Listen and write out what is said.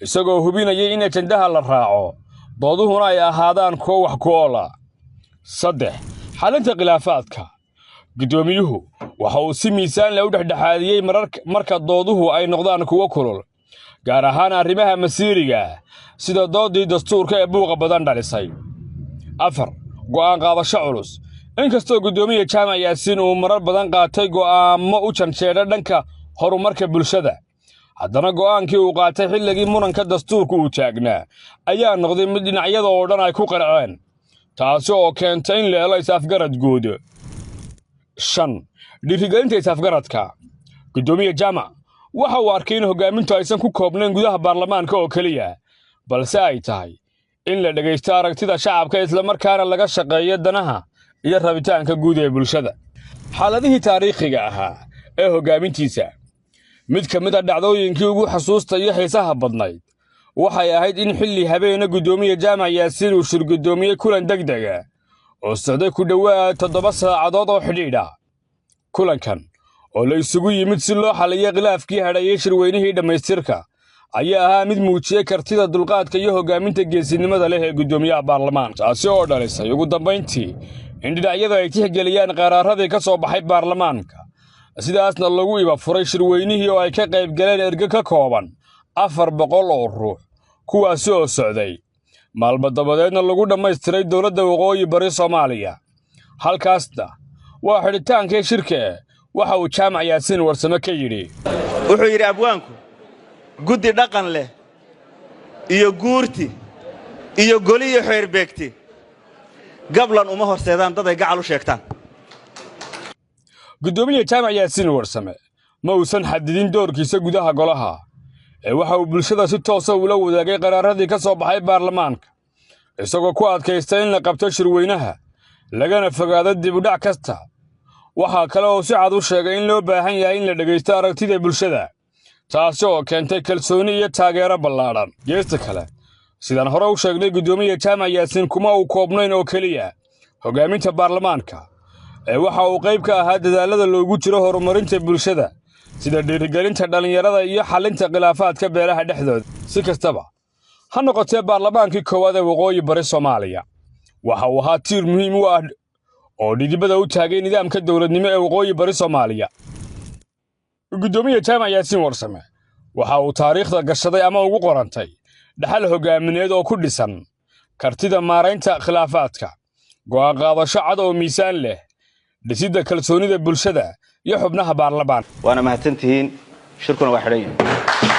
Isagoo hubinayay in ajandaha la raaco, dooduhuna ay ahaadaan kuwo wax ku ool ah. 3, xalinta khilaafaadka. Guddoomiyuhu waxa uu si miisaan leh u dhexdhexaadiyey marka dooduhu ay noqdaan kuwo kulul, gaar ahaan arrimaha masiiriga, sida doodii dastuurka ee buuqa badan dhalisay. 4, go'aan qaadasho culus. Inkastoo Guddoomiye Jaamac Yaasiin uu marar badan qaatay go'aamo u janjeedha dhanka horumarka bulshada, haddana go'aankii uu qaatay xilligii muranka dastuurka uu taagnaa ayaa noqday mid dhinacyada oo dhan ay ku qanceen, taasi oo keentay in la helo is-afgarad guud. 5, dhiirigelinta is-afgaradka. Guddoomiye Jaamac waxa uu arkay in hoggaamintu aysan ku koobnayn gudaha baarlamaanka oo keliya, balse ay tahay in la dhegaysto aragtida shacabka, islamarkaana laga shaqeeyo danaha iyo rabitaanka guud ee bulshada. Xaaladihii taariikhiga ahaa ee hoggaamintiisa. Mid ka mid ah dhacdooyinkii ugu xasuusta iyo xiisaha badnayd waxay ahayd in xilli habeena Guddoomiye Jaamac Yaasiin uu shirguddoomiyey kulan degdega oo socday ku dhowaad 7 saacadood oo xidhiidha. Kulankan oo la isugu yimid si loo xalliyo khilaafkii hadhayey shirweynihii dhammaystirka ayaa ahaa mid muujiyey kartida, dulqaadka iyo hoggaaminta geesinimada leh ee guddoomiyaha baarlamaanka, taasi oo dhalisay ugu dambayntii in dhinacyadu ay tixgeliyaan qaraaradii ka soo baxay baarlamaanka, sidaasna lagu iba furay shirweynihii oo ay ka qayb galeen erge ka kooban 400 oo ruux, kuwaasi oo socday maalmo dabadeedna lagu dhammaystiray dowladda Waqooyi Bari Soomaaliya. Halkaasna waa xidhitaankii shirka. Waxa uu Jaamac Yaasiin Warsame ka yidhi: Wuxuu yidhi abwaanku, "Guddi dhaqan leh iyo guurti iyo goliyo xeerbeegti gablan uma horseedaan dad ay gacal u sheegtaan." Guddoomiye Jaamac Yaasiin Warsame ma uusan xadidin doorkiisa gudaha golaha, ee waxa uu bulshada si toosa ula wadaagay qaraaradii ka soo baxay baarlamaanka, isagoo ku adkaystay in la qabto shirweynaha, lagana fogaado dibudhac kasta. Waxaa kale oo si cad u sheegay in loo baahan yahay in la dhegaysto aragtida bulshada, taasi oo keentay kalsooni iyo taageero ballaadhan. Geesta kale, sidaan hore u sheegnay, Guddoomiye Jaamac Yaasiin kuma uu koobnayn oo keliya hoggaaminta baarlamaanka, ee waxa uu qayb ka ahaa dadaallada loogu jiro horumarinta bulshada, sida dhiirigelinta dhallinyarada iyo xallinta khilaafaadka beelaha dhexdooda. Si kastaba ha noqotee, baarlamaankii koowaad ee Waqooyi Bari Soomaaliya waxa uu ahaa tiir muhiim u ah oo dhidibada u taagay nidaamka dowladnimo ee Waqooyi Bari Soomaaliya. Guddoomiye Jaamac Yaasiin Warsame waxa uu taariikhda gashaday ama ugu qorantay dhaxal hoggaamineed oo ku dhisan kartida maaraynta khilaafaadka, go'aan qaadasho cad oo miisaan leh, dhisidda kalsoonida bulshada iyo xubnaha baarlamaan. Waana mahadsantihiin, shirkuna waa xidhan yahay.